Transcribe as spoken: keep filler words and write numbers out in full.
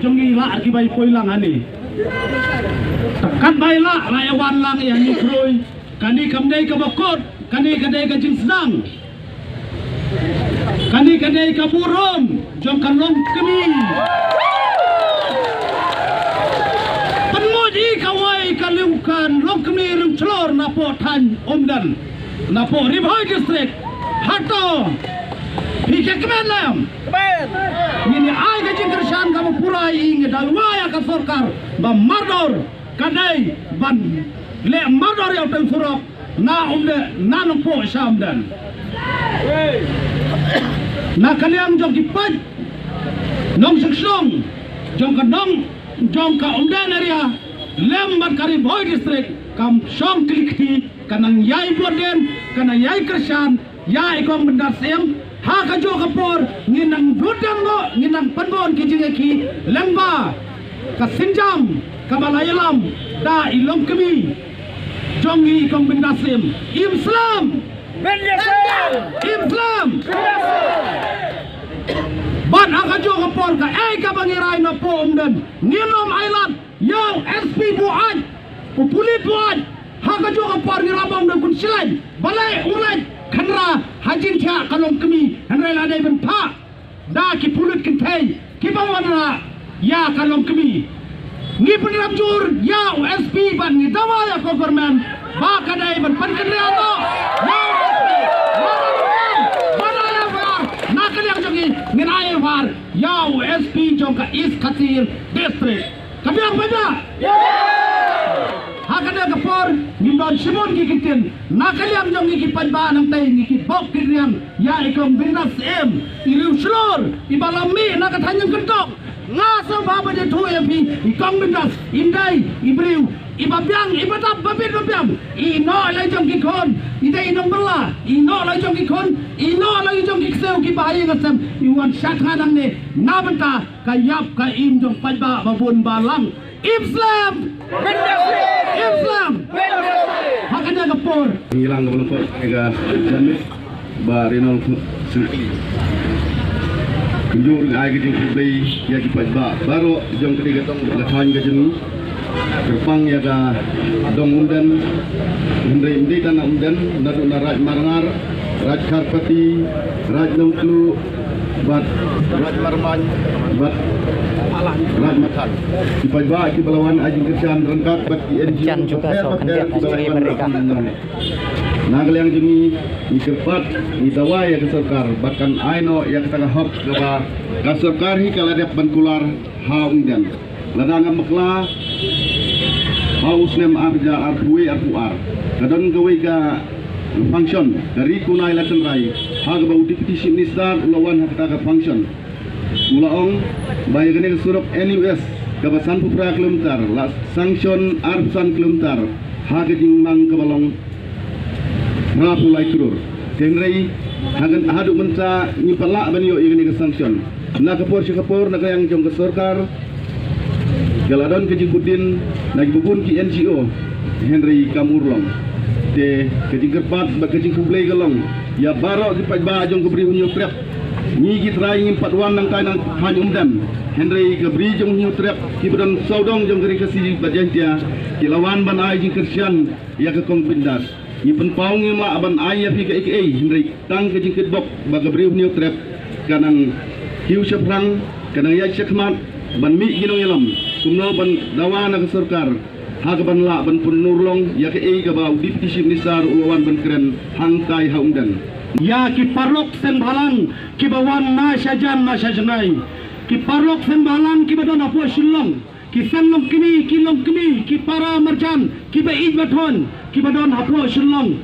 jong ngi lah ki bai poi lang hangne. Te katba i lah, lah i wan lang ïa ngi khrui. Kane kam dei kaba kut, kane ka dei ka jingsdang. Kane ka dei ka burom jong ka longkmie. Pynmut i kawei ka liang ka longkmie rung chlor napoh thaiñ Umden, napoh Ri Bhoi District. Hato phi kmen lem? Ngin ïa ai ka jingkyrshan kaba pura ïa i, ngi dawa ïa ka sorkar ba mardor ka dei ban leh mardor ïa uta u surok na Umden, na Nongpoh sha Umden. Na ka liang jong ki paid nongshong shnong jong ka nong, jong ka Umden area lem bad ka Ri Bhoi District, kam shong kli kti, ka nang ïai bud dien, ka nang ïai kyrshan ïa i kong Bynta Syiem. Ha kajuh ka por ngin nang dut dang mo, ngin nang pynbun ki jingïakhih lyngba ka sienjam kaba la ïalam da i longkmie jong ngi i kong Bynta Syiem. Im slem! Bynta Syiem! Im slem! Bad ha kajuh ka por kaei kaba ngi rai napoh Umden, ngim nym ailad ïa u S P buaid, u pulit buaid. Ha kajuh ka por ngi la bam da u khun shlei, balei u leit khynra ha jingthiah ka longkmie, hynrei la dei ban phah da ki pulit kynthei kiba wanrah ïa ka longkmie. Ngi pynrem jur ïa u S P bad ngi dawa ïa ka government ba ka dei ban pynkynriah noh. Ban ai F I R na ka liang jong ngi, ngin ai F I R ïa u S P jong ka East Khasi Hills District. Ka biang paidbah. Ha kane ka por ngim don shibun ki ktien na ka liang jong ngi ki paidbah, nangta ngi ki bok ki riang ïa i kong Bynta Syiem, i riew shlur, iba la mih na ka thaiñ Nongkyndong. Nga sngewbha ban ïathuh ïa phi, i kong Bynta im dei i briew iba biang, iba dap ba bit ba biang. I noh la jong ki khun, i dei i nongbylla, i noh la jong ki khun, i noh la jong ki ksiew kiba ha ïing ha sem, i wan sha tnga nangne na bynta ka ïap ka im jong paidbah ba bun balang. Im slem! Im slem! Ha kane ka por. Ngi lang ka Mawlai ka James Bah Reynolds Singkli. Kumjuh ruh ai ka jingkhublei ïa ki paidbah baroh jong kane ka dong ka thaiñ ka jong ngi. Kyrpang ïa ka dong Umden, hynrei ym dei tang na Umden, naduh na Raid Marngar, Raid Kharpati, Raid Nongtluh, bad Raid Marmain, bad Raid Marthan. Ki paidbah kiba la wan ai jingkyrshan ryngkat bad ki N G O. Jan juga so khyndiat na jingim mereka. Na ka liang jong ngi, ngi kyrpad, ngi dawa ïa ka sorkar ba kan ai noh ïa kata ka hok kaba ka sorkar hi ka la dep ban kular ha Umden. Lada ngam bakla, ha u snem ar hajar arphew wei arphew ar, ka don kawei ka function, ka Ri Kunai La Tynrai, ha kaba u Deputy Chief Minister u la wan ha kata ka function. U la ong ba ïa kane ka surok N U S kaba sanphew phra kilometer la sanction arphew san kilometer ha ka jingmang kaba long phra phew lai klur. Hynrei haduh mynta ngim pat lah ban ïoh ïa kane ka sanction. Na ka por sha ka por na ka liang jong ka sorkar ka la don ka jingbuddien na kiba bun ki N G O, hynrei kam urlong. Te ka jingkyrpad bad ka jingkhublei ka long ïa baroh ki paidbah jong ka Bri u Hynñiewtrep. Ngi ki trai ngim pat wan nangtai na thaiñ Umden, hynrei ka Bri jong u Hynñiewtrep, kiba don sawdong jong ka Ri Khasi bad Jaintia, ki la wan ban ai jingkyrshan ïa ka kong Bynta. Ngi pynpaw ngim lah ban ai ïa phi kaei kaei, hynrei tang ka jingkitbok ba ka Bri u Hynñiewtrep ka nang kiew shaphrang, ka nang ïaid shakhmat ban mih ki nongïalam, kumno ban dawa na ka sorkar ha kaban lah ban pynurlong ïa kaei kaba u Deputy Chief Minister u la wan ban kren hangtai ha Umden. Ïa ki paralok seng bhalang kiba wan na shajan na shajngai, ki paralok seng bhalang kiba don hapoh Shillong, ki seng longkmie, ki longkmie, ki para marjan, kiba ïeit ba thon, kiba don hapoh Shillong,